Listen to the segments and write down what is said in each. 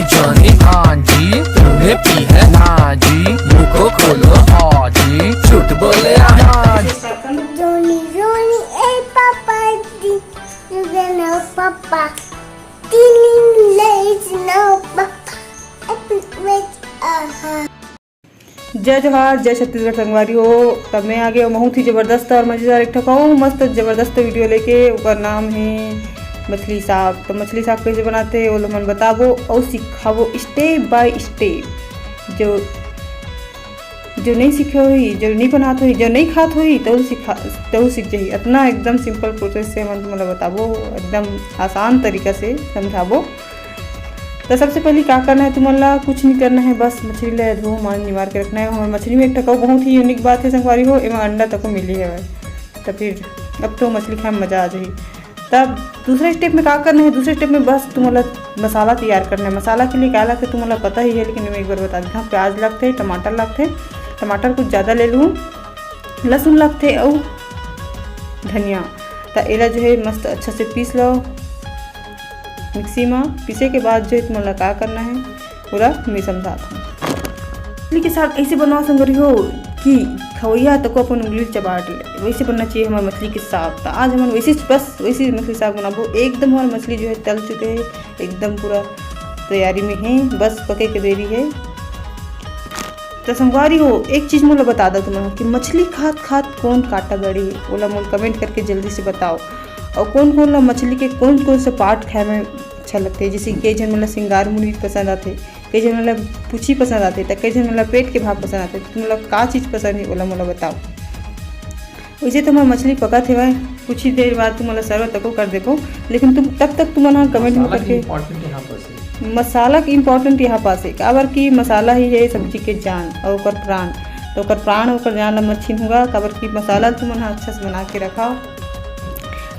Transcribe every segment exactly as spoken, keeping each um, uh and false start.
Johnny, हाँ जी। तुम्हें पी है? ना जी। मुंह को खोलो। हाँ जी। झूठ बोले? हाँ जी। जॉनी, जॉनी, ए पापा जी, you gonna पापा, तीन लेज नो पापा, एपिक वेज, आहा। जय जोहार, जय छत्तीसगढ़ संगवारी हो। तब मैं आ गया बहुत ही जबरदस्त और मजेदार एक ठो अउ मस्त जबरदस्त वीडियो लेके। ओकर नाम है मछली साग। तो मछली साग कैसे बनाते हैं, वो लोग मन बताबो और सिखाबो step by step। जो, जो नहीं सीखे होही, जो नहीं बनात होही, जो नहीं खात होही, तो सीखा, तो सीख जाही। इतना एकदम simple process से हम तुम्हें बताबो, एकदम आसान तरीका से समझाबो। तो सबसे पहले का करना है तुमन ला? कुछ नहीं करना है, बस मछली ला धो मांज निवार के रखना है। हमर मछली में एक ठका बहुत ही unique बात है संगवारी हो, एमा अंडा तको मिली है। तो फिर अब तो मछली खाए में मजा आ जाही। तब दूसरे step में का करना है? दूसरे step में बस तुमन ला मसाला तैयार करना है। मसाला के लिए का लगथे तुमन ला पता ही है, लेकिन मैं एक बार बता देता हूँ। प्याज लगथे, टमाटर लगथे, टमाटर कुछ ज़्यादा ले लूँ, लहसुन लगथे अउ धनिया। त एला जो है मस्त अच्छा से पीस लो मिक्सी में। पीसे के बाद जो है तुमन ला का करना है, पूरा मैं समझात हूँ। मछली के साग ऐसे बनाओ संगवारी हो कि खवैया तको अपन उंगली चबाट ले, वैसे बनना चाहिए हमारे मछली के साग। तो आज हम वैसे, बस वैसे मछली साग बनाबो। एकदम हमारे मछली जो है तल चुके हैं, एकदम पूरा तैयारी में है, बस पके के देरी है। तो संगवारी हो, एक चीज मोला बता दो तुमन कि मछली खात खात कौन कांटा गड़ी, ओला मोला comment करके जल्दी से बताओ। और कौन कौन ला मछली के कौन कौन से part खाए में अच्छा लगथे, जैसे कई झन मन ला सिंगार मुड़ी पसंद आथे, कई झन मन ला पूछी पसंद आथे, त कई झन मन ला पेट के भाग पसंद आथे। तुमन ला का चीज पसंद है, ओला मोला बताओ। वैसे तो हमार मछली पकत हेवय, कुछ ही देर बाद तुमन ला serve तको कर देबो, लेकिन तुम, तब तक तुमन ह comment में मसाला के करके important यहाँ पास है। मसाला के important यहाँ पास है, काबर कि मसाला ही है सब्जी के जान और ओकर प्राण। तो ओकर प्राण, ओकर जान ला मत छीनहू गा, काबर कि मसाला तुमन ह अच्छा से बना के रखा।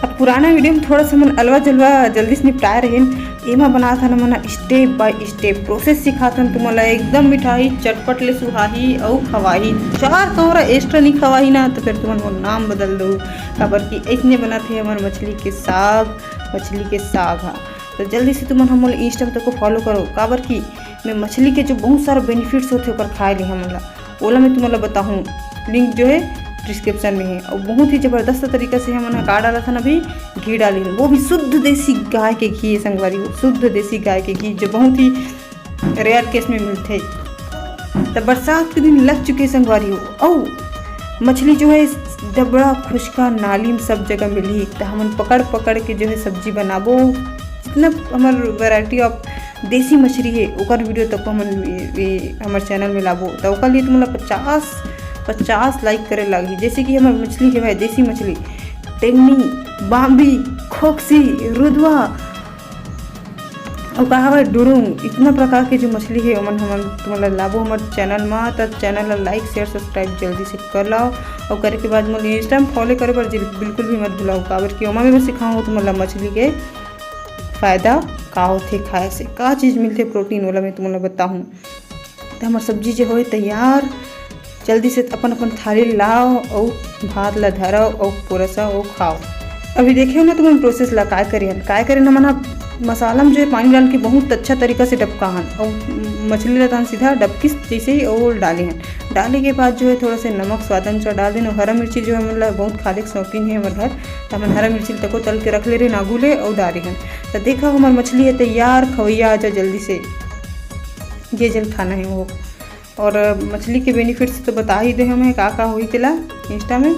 अब पुराना वीडियो में थोड़ा सा मन अलवा जलवा जल्दी से निपटाए रहेन, एमा बनात हन हमन step by step process सिखात हन तुमन ला, एकदम मिठाही चटपट ले सुहाही अउ खवाही। चार कौरा extra नहीं खवाही ना, तो फिर तुमन मोर नाम बदल दो, काबर कि ऐसने बनत हे हमर मछली के साग, मछली के साग हा। तो जल्दी से तुमन हमन Insta में तको follow करो, काबर कि मैं मछली के जो बहुत सारा benefits होथे ओकर खाए ले हमन ला, ओला मैं तुमन ला बताहूँ। Link जो है description में है। और बहुत ही जबरदस्त तरीका से हमन ह का डालत हन अभी, घी डालिन, वो भी शुद्ध देसी गाय के घी है संगवारी हो, शुद्ध देसी गाय के घी, जो बहुत ही rare case में मिलथे। त बरसात के दिन लग चुके संगवारी हो, अउ मछली जो है डबरा, खुशका, नाली में सब जगह मिलही। त हमन पकड़ पकड़ के जो है सब्जी बनाबो। जितना हमर variety of देसी मछली है, ओकर वीडियो तक हमन ये, ये हमर channel में लाबो, त ओकर लिए तुमन ला पचास, पचास like करे लागही। जैसे कि हमर मछली है भाई, देसी मछली, टेंगनी, बाम्बी, खोकसी, रुदवा, अउ का हवय डुडुंग, इतना प्रकार के जो मछली है, ओमन हमन तुमन ला लाबो हमर channel मा। त channel ला like, share, subscribe जल्दी से कर लाओ, अउ करे के बाद मोला Insta में follow करे बर जिल-, बिल्कुल भी मत भुलाओ, काबर कि ओमा में मैं सिखाऊँ तुमन ला मछली के फायदा का होथे, खाए से का चीज मिलथे, protein वाला मैं तुमन ला बताहूँ। त हमर सब्जी जे होए तैयार, जल्दी से अपन अपन थाली लाओ अउ भात ला धरो अउ परोसो अउ खाओ। अभी देखे हो ना तुमन process ला, काय करे हन, काय करे हन, हमन ह मसाला में जो है पानी डाल के बहुत अच्छा तरीका से डबका हन अउ मछली ला तहन सीधा डबकिस जैसे ही अउ डाले हन। डाले के बाद जो है थोड़ा से नमक स्वाद अनुसार डाल देन। अउ हरा मिर्ची जो है हमन ला बहुत खाले के शौकीन है हमर घर, त हमन हरा मिर्ची तको तल के रख ले रहे आगू ले अउ डारे हन। त देखा हमर मछली है तैयार, खवैया आ जा जल्दी से, जे जल खाना है वो। और मछली के benefits तो बता ही दे हमें का का होही तेला Insta में।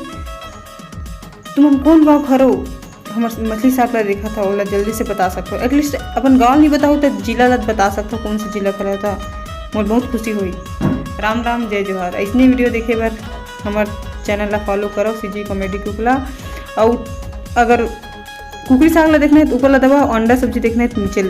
तुमन कौन गाँव के हरो, हमर मछली साग ला देखत हव, ओला जल्दी से बता सकथव। At least अपन गाँव नहीं बताओ तो जिला ला बता सकथव, कौन से जिला के हरो, त मोर बहुत खुशी होही। राम राम, जय जोहार। ऐसने वीडियो देखे बर हमर channel ला follow करो, CG Comedy Cook ला। अउ अगर कुकरी साग ला देखना है तो ऊपर ला दबाओ, अंडा सब्जी देखना है तो नीचे